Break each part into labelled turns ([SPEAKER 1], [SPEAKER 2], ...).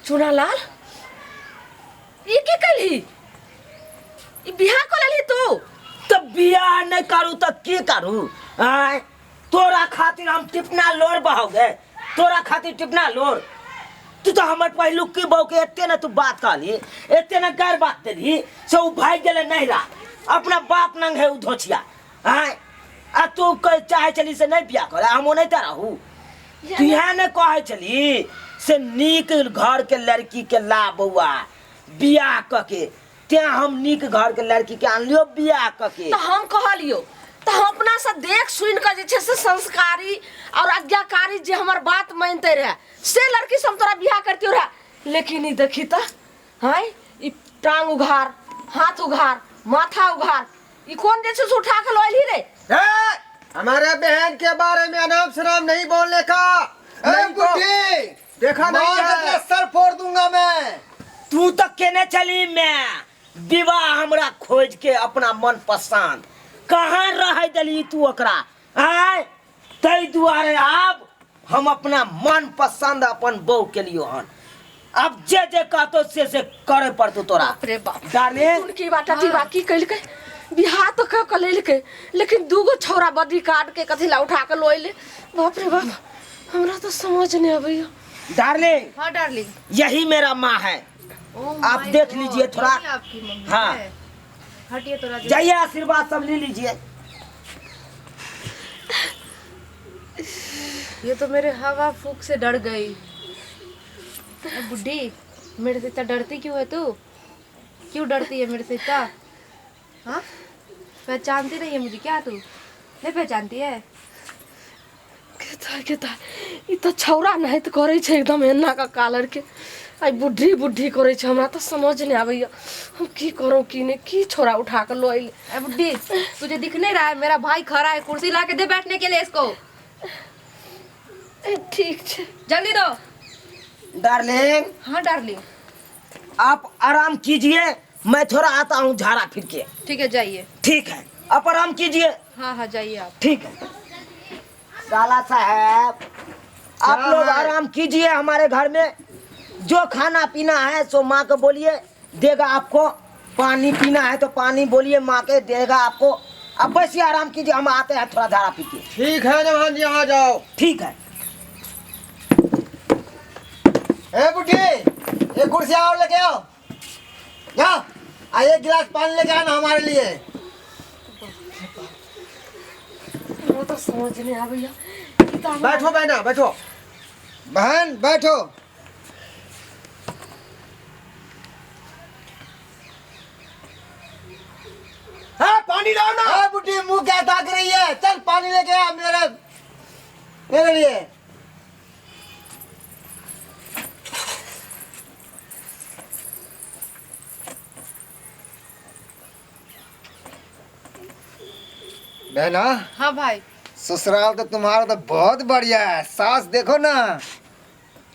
[SPEAKER 1] चुनालाल ई की कैलही ई बियाह कऽ लेलही तू
[SPEAKER 2] तऽ बियाह नहि करू तऽ की करू आँय तोरा खातिर हम टिपना लोर बहाओगे तोरा खातिर टिपना लोर तू तो हमर पहिलुकी बहू के एते ने तू बात कहली एते ने गैर बात देली से उ भागि गेलै नैहरा अपना बाप नंग है उ धोछिया आँय आ तू चाहे चली से नहीं बियाह करे हम ओनाहिते रहू तू इएह ने कहै छली से नीक घर के लड़की के ला बौआ बियाह कऽ के तें हम नीक घर के लड़की के आनलियो बियाह कऽ के
[SPEAKER 1] तऽ हम कहलियो तऽ हम अपना से देख सुनि कऽ जे छै से संस्कारी और आज्ञाकारी जे हमर बात मानिते रहे से लड़की से हम तोरा बियाह करतियो रहे लेकिन ई देखी तऽ हैं ई टांग उघार हाथ उघार माथा उघार ई कोन जे छै से उठा के लऽ एलही रे
[SPEAKER 3] ए, हमारे बहन के बारे में अनाप शनाप नहीं बोलने का
[SPEAKER 4] ए
[SPEAKER 3] नहीं तो
[SPEAKER 4] बुड्ढी
[SPEAKER 3] देखा नहीं
[SPEAKER 4] मार के
[SPEAKER 3] है
[SPEAKER 4] तेरा सर फोड़ दूंगा मैं
[SPEAKER 2] तू तऽ केने छली मैं विवाह हमरा खोज के अपना मन पसंद कहाँ रह देली तू ओकरा आय ताहि दुआरे आब हम अपना मन पसंद अपन बहू के लियो हन अब जे जे कहतो से से करे पड़तो तोरा
[SPEAKER 1] बाप रे बाप
[SPEAKER 2] डार्लिंग
[SPEAKER 1] की बाटा टीबा की कलकै बियाह तो कऽ के लेलकै लेकिन दूगो छौड़ा बॉडी कार्ड के कथी ला उठा के लऽ एलै बाप रे बाप हमरा तो समझ नहीं अबैया
[SPEAKER 2] डार्लिंग
[SPEAKER 5] हाँ डार्लिंग
[SPEAKER 2] यही मेरा माँ है
[SPEAKER 5] ओ
[SPEAKER 2] आप
[SPEAKER 5] my
[SPEAKER 2] देख
[SPEAKER 5] गॉड,
[SPEAKER 2] लीजिए थोड़ा।
[SPEAKER 5] ये आपकी मम्मी
[SPEAKER 2] हाँ।
[SPEAKER 5] है। हटिए थोड़ा जरा।
[SPEAKER 2] जाइए आशीर्वाद सब ले लीजिए
[SPEAKER 5] ये तो मेरे हवा फूक से डर गई ए बुढ़ी मेरे से इतना डरती क्यों है तू क्यों डरती है मेरे से इतना हाँ पहचानती नहीं है मुझे क्या तू नहीं पहचानती है
[SPEAKER 1] केता केता ई तऽ छौड़ा नाहित करै छै एकदम एना कऽ कालर के आइ बुढ़ी बुढ़ी करै छै हमरा तऽ समझ नहि आबैया हम की करू की नहि की छौड़ा उठा कऽ लऽ अयलै
[SPEAKER 5] ए बुढ़ी तुझे दिख नहीं रहा है मेरा भाई खड़ा है कुर्सी ला के दे बैठने के लिए इसको
[SPEAKER 1] ए, ठीक छै
[SPEAKER 5] जल्दी दो
[SPEAKER 2] डार्लिंग
[SPEAKER 5] हाँ डार्लिंग
[SPEAKER 2] आप आराम कीजिए मैं थोड़ा आता हूँ झाड़ा फिर के
[SPEAKER 5] ठीक है जाइए
[SPEAKER 2] ठीक है आप आराम कीजिए
[SPEAKER 5] हाँ हाँ जाइए आप
[SPEAKER 2] ठीक है साला साहब आप
[SPEAKER 3] क्या
[SPEAKER 2] लोग
[SPEAKER 3] है?
[SPEAKER 2] आराम कीजिए हमारे घर में जो खाना पीना है सो माँ को बोलिए देगा आपको पानी पीना है तो पानी बोलिए माँ के देगा आपको अब बस ये आराम कीजिए हम आते हैं थोड़ा झाड़ा पी के
[SPEAKER 3] ठीक है जवान जी आ जाओ
[SPEAKER 2] ठीक है
[SPEAKER 4] ए बुढ़ी एक कुर्सी और लेके आओ जा आ एक गिलास पानी लेके आना हमारे लिए
[SPEAKER 1] हमरा तऽ समझ नहि आबैया ई तऽ हमरा
[SPEAKER 3] बैठो बहना बैठो
[SPEAKER 4] बहन बैठो
[SPEAKER 3] हाँ पानी लाओ ना
[SPEAKER 4] ए बुढ़ी मुंह क्या ताक रही है चल पानी लेके आ मेरे मेरे लिए बहना
[SPEAKER 5] हाँ भाई
[SPEAKER 4] ससुराल तो तुम्हारा तो बहुत बढ़िया है सास देखो ना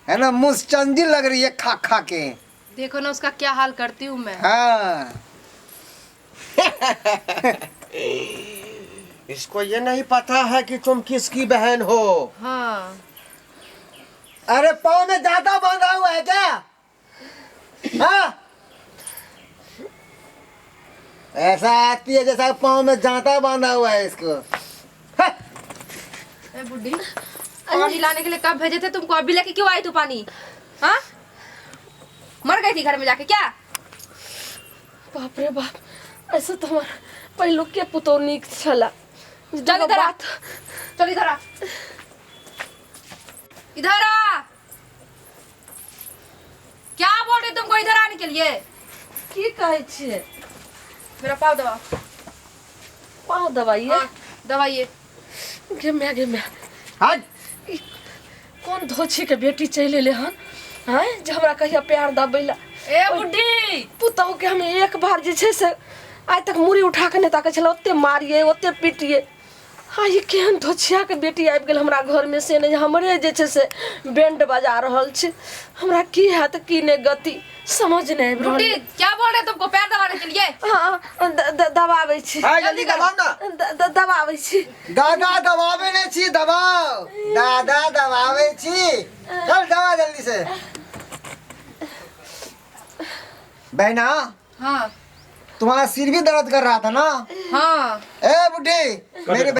[SPEAKER 4] है ना मुस्चंजी लग रही है खा खा के
[SPEAKER 5] देखो ना उसका क्या हाल करती हूँ मैं
[SPEAKER 4] हाँ
[SPEAKER 3] इसको ये नहीं पता है कि तुम किसकी बहन हो
[SPEAKER 5] हाँ
[SPEAKER 4] अरे पाँव में जाता बांधा हुआ है क्या हाँ ऐसा आती है जैसा पाँव में जाता बांधा हुआ है इसको हाँ।
[SPEAKER 5] ए बुढ़ी पानी लाने के लिए कब भेजे थे तुमको अभी लेके क्यों आई तू पानी हाँ मर गई थी घर में जाके क्या
[SPEAKER 1] बाप रे बाप ऐसे तो हमार पहिलुके पुतोह नीक छला
[SPEAKER 5] चल इधर आ।
[SPEAKER 1] बात
[SPEAKER 5] चल इधर आ इधर आ क्या बोल रही तुमको इधर आने के लिए
[SPEAKER 1] की कहै छियै
[SPEAKER 5] मेरा पाव दबाओ
[SPEAKER 1] पाँव दबाइए
[SPEAKER 5] हाँ, दबाइए
[SPEAKER 1] गे माय गे माय
[SPEAKER 4] हट
[SPEAKER 1] ई कोन धोछी के बेटी चलि एलै हन आँय जे हमरा कहिया प्यार दबै लए
[SPEAKER 5] ए बुढ़ी
[SPEAKER 1] पुतहु के हम एक बार जे छै से आइ तक मूड़ी उठा के नहि ताकै छलै ओते मारिए ओते पीटिए हाँ ई केहन धोछिया के बेटी आबि गेल हमरा घरमे से नहि हमरे जे छै से बैंड बजा रहल छै हमरा की हैत की नहि गति समझ नहि आबि रहल
[SPEAKER 5] बुढ़ी क्या बोल रहे तुमको पैर दबाने के लिए
[SPEAKER 1] हँ दबाबै छी
[SPEAKER 3] हाँ जल्दी दबाओ ना
[SPEAKER 1] दबाबै छी
[SPEAKER 4] दादा दबावे नहीं छी दबाओ दादा दबावे छी चल दबा जल्दी से बहना।
[SPEAKER 5] हाँ
[SPEAKER 4] तुम्हारा सिर भी दर्द कर रहा था ना?
[SPEAKER 5] हाँ।
[SPEAKER 4] ए बुढ़ी, मेरे